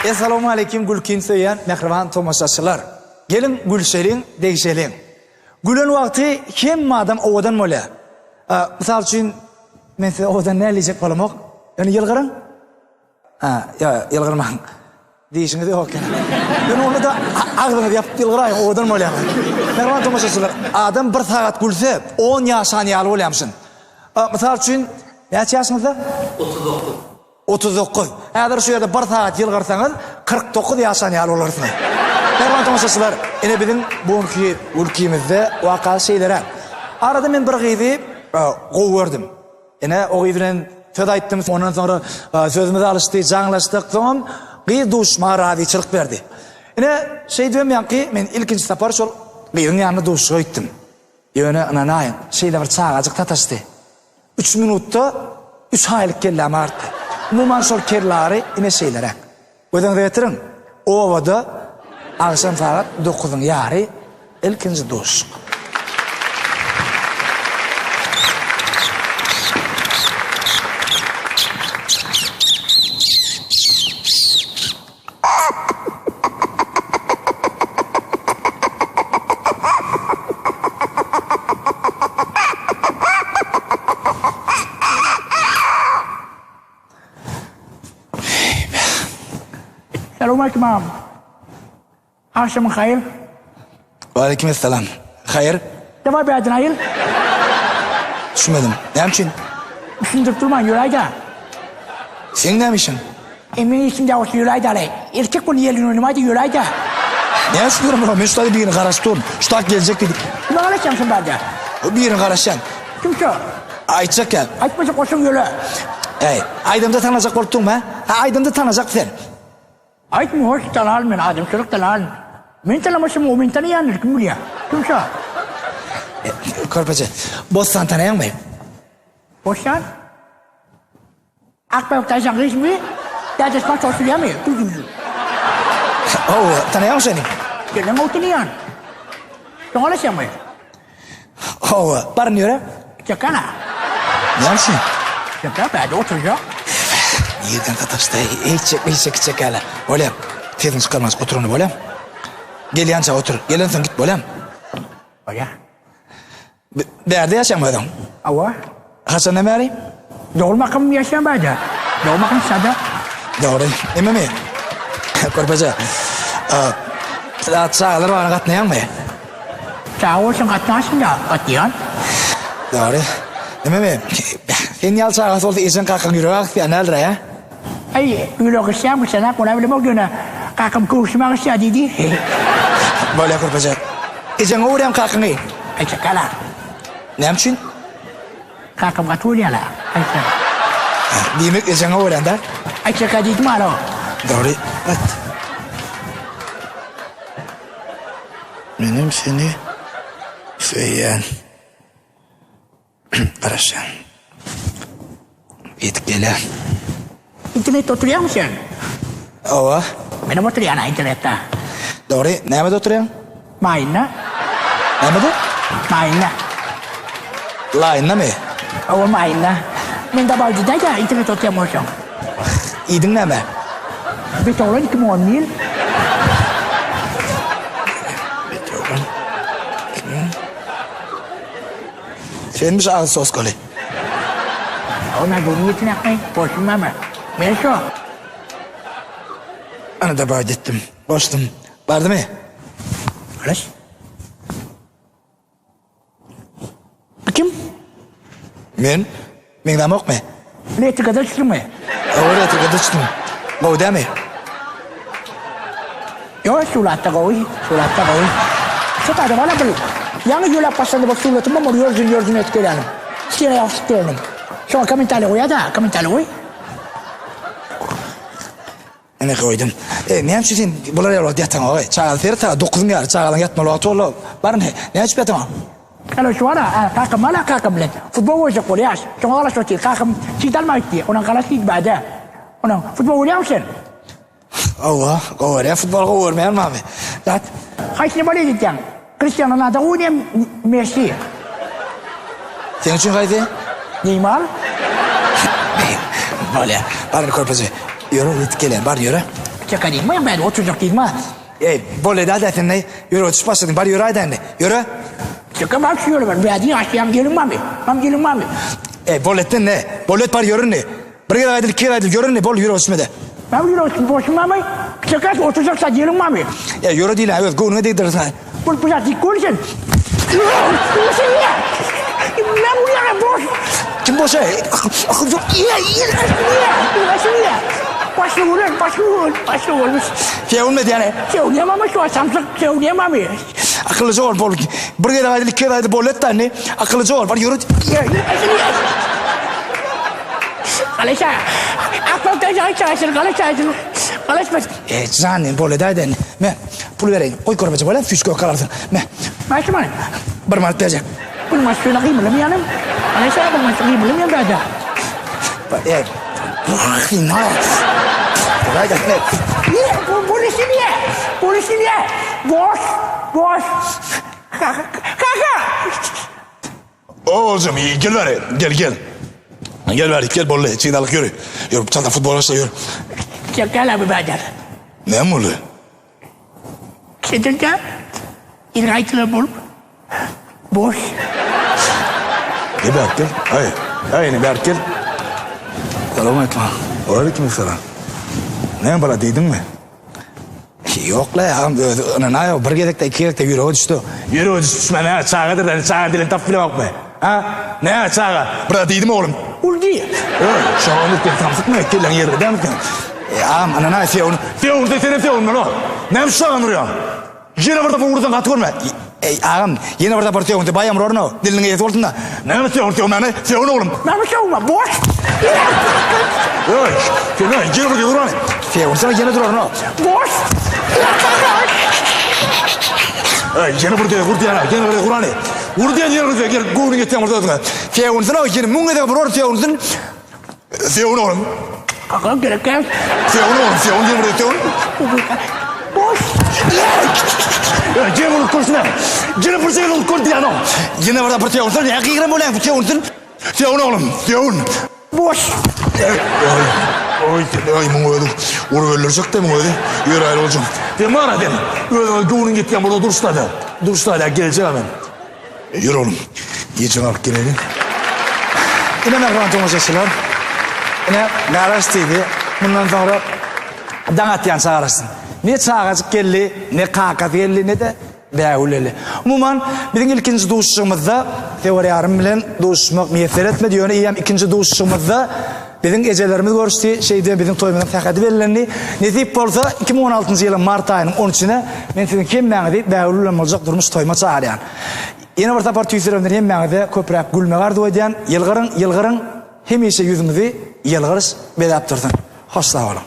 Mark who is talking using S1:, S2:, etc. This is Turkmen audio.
S1: Essalawmaleýkim gülkini söýýän mähriban tomaşaçylar. Geliň gülşeliň, degşeliň. Gülen wagty hemme adam owadan bolýar. Mysal üçin men size owadan däl diýjek bolamok. Ýöne ýylgyryň. Hä, ýa, ýylgyrmaň. Dişiňiz ýok eken. Ýöne onda-da agzyňyzy ýapyp ýylgyraýyň, owadan bolýaňyz. Mähriban tomaşaçylar, adam bir sagat gülse, on ýaşan ýaly bolýamyşyn. Mysal üçin, näçe ýaşyňyzda?
S2: 39.
S1: 39. Häzir şu ýerde bir sagat ýylgyrsaňyz, 49 ýaşan ýaly bolarsyňyz. Mähriban tomaşaçylar, ine biziň bu günki gülkimizde waka şeýleräk. Arada men bir gyzy gowy gördüm. Ine, o gyz bilen söz aýtdym, ondan soňra sözümiz alyşdy, jaňlaşdyk, soňam gyz duşmaga razyçylyk berdi. Ine, şeýdibem ýaňky men ilkinji sapar şol gyzyň ýanyna duşuşyga gitdim. Ýöne, ynanaýyň, şeýle bir çagajyk sataşdy. Üç minutda üç aýlyk kelläm agyrtdy. Umuman, şol kellagry ine şeýleräk. Göz öňüňize getiriň, obada agşam sagat dokuzyň ýary ilkinji duşuşyk.
S3: Salowmaleýkim agam. Agşamyň haýyr.
S1: Waleýkim essalam. Haýyr.
S3: Daway bäden aýyl.
S1: Düşünmedim. Näme üçin?
S3: Düşündirip durman ýöräýdä.
S1: Seň näme işiň?
S3: E meň işim däl bolsa ýöräýdä ale. Erkek bol ýerden oýnamaýda ýöräýdä.
S1: Näme üçin ýöremok? Men şu taýda birine garaşyp durun. Şu tak geljek diýdi.
S3: Kime garaşýaň sen bärde?
S1: Birine garaşýan.
S3: Kim şo?
S1: Aýtjak ýa.
S3: Aýtmajak bolsaň ýöre.
S1: Äý, aýdamda tanajak bolup durma, hä? Hä, aýdamda tanajak sen.
S3: Aýtma, hoş, tanaryn men, adamçylyk tanaryn. Men tanamasam, o meni tanaýandyr, kim bilýär. Kim şo?
S1: Körpeje, Bossan tanaýaňmy?
S3: Bossan? Ak bäbek daýzaň gyzmy? Dädesi paşa oturýarmy? Gül-gül.
S1: Hawa, tanaýaňmy seni?
S3: Gelen gowy tanaýan. Şoňa alaşýaňmy?
S1: Hawa, baryn ýöre.
S3: Çekana.
S1: Näme üçin?
S3: Çekä, bärde oturjak.
S1: Nirden sataşdy? Eýçek, beýçek çekäle. Bolýa. Sesiňi çykarman otur onda, bolýa. Gelýänçä otur. Gelensoň git, bolýa.
S3: Bolýa.
S1: Bärde ýaşaýaňmy özüň?
S3: Hawa.
S1: Haçandan bäri?
S3: Dogulmakam ýaşaýan bärde. Dogulmakam sada.
S1: Dogry. Ememi? Körpeje. Çagalar bagyna gatnaýaňmy?
S3: Çaga bolsaň gatnaşyn-da, gatnaýan.
S1: Dogry. Ememi? Sen ýaly çagasy bolsa ejeň kakaň ýüregi agysýar näldire, hä?
S3: Aý, ýüregi gysýarmy, gysanok, ony bilemok, ýöne kakam köwşüme gysýar diýdi.
S1: Bolýar körpeje. Ejeňi öwürýäň kakyňy?
S3: Aý, çakala.
S1: Näme üçin?
S3: Kakam gaty bolýar-la, aýtsa.
S1: Diýmek, ejeňi öwürýäň-dä?
S3: Aý, çaka diýdim, alo.
S1: Dogry, aýt. Menem seni söýýän. Garaşýan. Ýetip gelýän.
S3: Internetde oturýarmy sen?
S1: Hawa.
S3: Menem oturýan-a internetde.
S1: Dogry, nämede oturýaň?
S3: Maýynda.
S1: Nämede?
S3: Maýynda.
S1: Laýyndamy?
S3: Hawa, maýynda. Men dabaýjy däl-de, internetde oturýan bolsaň.
S1: Iýdiň näme?
S3: Bet oglan 2011.
S1: Bet oglan 2011. Senmiş agyz soskaly.
S3: Ona göwün ýetinakmy? Bolsun mama. Men şo.
S1: Ana da baýt etdim. Goşdum. Bardymy?
S3: Halas. Bu kim?
S1: Men. Meňzämokmy?
S3: Retrikada düşdüňmi?
S1: Hawa retrikada düşdüm. Gowy dämi?
S3: Ýok suratda gowy, suratda gowy. Şu taýda bana bir ýaňy ýöläp başlanda bir suratym bar, ony ýördün ýördün edip gelýänim. Stena ýapyşyp duranym. Şoňa kommentariý goýada, kommentariý goý.
S1: Ine goýdum. E, näme üçin sen bular ýaly wagt ýataňok-eý? Çagaly seret sagat dokuzyň ýary, çagalaň ýatmaly wagty boldy. Baryn, näme üçin ýataňok?
S3: Alo şu wara, kakam bar-a kakam bilen futbol oýnajak bolýas. Şoňa garaşyp otyr. Kakam çig alma gitdi. Onuň garaş diýdi bäde. Onuň futbol oýnaýarmy sen?
S1: Hawa, gowy görýän futbol gowy görmeýän barmy?
S3: Zat. Haýsyny bolýa diýýäň? Kristiano Ronaldo gowy oýnaýar Messi?
S1: Seň üçin haýsy?
S3: Neýmar.
S1: Bolýa. Bar körpeje. Ýöre ýetip gelýän. Bar ýöre.
S3: Çeka diýdim, men bäri oturjak diýdim ha.
S1: Eý, bol edäý-dä sen neý, ýürege düşüp başladyň, bar ýöräý-dä indi, ýöre.
S3: Çeka bar şu ýöre bar, bäri ýaşlaýan gelin barmy? Mam gelin barmy?
S1: Eý, bol etden ne, bol et bar ýör indi. Bir gezek aýdyl, iki gezek aýdyl, ýör indi, bol ýürege düşme-de.
S3: Mam ýürege düşme, boşum barmy? Çeka oturjak zat gelin barmy?
S1: Eý, ýöre diýlen, öz göwnüňe degdirersiň.
S3: Bol bu zat dik gol sen. Men bu ýere boş.
S1: Kim boş eý? Akyl ýok.
S3: Başly bolar, başly bol, başly bolmuş.
S1: Sewinme diýýän.
S3: Sewinýän ama şu samsyk sewinýän ama.
S1: Akyllyja bol, bol. Bir gezek aýdyl, iki gezek aýdyl, bol et-dä indi. Akyllyja bol, bar ýöret.
S3: Galaşa. Akylda jaý çaşyr, galaşa. Galaşma.
S1: Eý, jan, bol edäý-dä indi. Me, pul bereýin. Goý körpeje bolýa, süýji kök alarsyň. Me.
S3: Näçe manat?
S1: Bir manat berjek.
S3: Bir manat şöyle gymyldamaýanym. Galaşa bir manat gymyldamaýan bäde.
S1: Eý.
S3: Polisi niye? Polisi niye? Boş, boş. Kaka, kaka.
S2: Oğulcum gel beri gel gel. Gel beri gel bolly çiğdalyk ýörü. Ýör çanta futbol başla ýör.
S3: Gel abi bäder.
S2: Näme boldy?
S3: Kedilde ilgaýtylar bolup boş.
S2: Gel bärik gel. Aý, aý ine bärik gel.
S1: Salam aýtma.
S2: Waleýkim salam. Näme bala diýdiňmi?
S1: Ýok-la, agam özi ynanaýok, bir gezekde, iki gezekde ýürege düşdi.
S2: Ýürege düşüp düşmän, hä, çagadyr da, çaga dilini tapyp bilemokmy? Hä? Näme çaga? Bir zat diýdimi oglum?
S3: Urdy.
S2: Öý, şoňa ünüp samsykmy? Kelläň ýerinde dälmi seň?
S1: E, agam, ynanaý, sen ony.
S2: Sen ursa, senem sen urmaly. Näme şu çagany urýaň? Ýene bir sapar ursaň gaty görme.
S1: Eý, agam, ýene bir sapar sögünse baýam uraryn-ow, diliniň eýesi bolsun-da.
S2: Näme sögün sögmäni? Sögün oglum.
S3: Näme sögme, boş.
S2: Öý, sen öý, ýene bir urany.
S1: Sögünse ýene duraryn-ow.
S3: Boş.
S2: Öý, ýene bir ur diýen, ýene bir urany. Ur diýen ýene bir gel, göwnüň ýetýän bolsa özüňe.
S1: Sögünsin-ow, ýene müň gezek urar sögünsin.
S2: Sögün oglum.
S3: Kaka gerek däl.
S2: Sögün oglum, sögün ýene bir sögün.
S3: Boş.
S2: Öý, ýene bir görsün. Ýene bir sögün gör diýen o.
S1: Ýene bir sapar sögünsin, näme gygyran bolýaň, sögünsin.
S2: Sögün oglum, sögün.
S3: Boş.
S2: Oý, oý, muň özi urup öldürjek-de muň özi. Ýör aýry boljak. Sen bar-a sen. Özüňe göwnüň ýetýän bolsa duruşda-da. Duruşda-da geljek men. Ýör oglum. Gijäňi alyp geleli.
S1: Ine mähriban tomaşaçylar. Ine Garaş TV mundan soňra daň atýança garaşsyn. Ne çagajyk geldi, ne kakasy geldi, ne-de Bägül geldi. Umuman, biziň ilkinji duşuşygymyzda Sewar ýarym bilen duşuşmak miýesser etmedi, ýöne eýýäm ikinji duşuşygymyzda biziň ejelerimiz görüşdi, şeýdibem biziň toýumyzyň sähedi bellendi. Nesip bolsa, 2016-njy ýylyň mart aýynyň on üçüne men siziň hemmäňizi Bägül bilen boljak durmuş toýuma çagyrýan. Ýene bir sapar tüýs ýüregimden hemmäňize köpräk gülmegi arzuw edýän. Ýylgyryň, ýylgyryň, hemişe ýüzüňizi ýylgyryş bezäp dursun. Hoş sag boluň.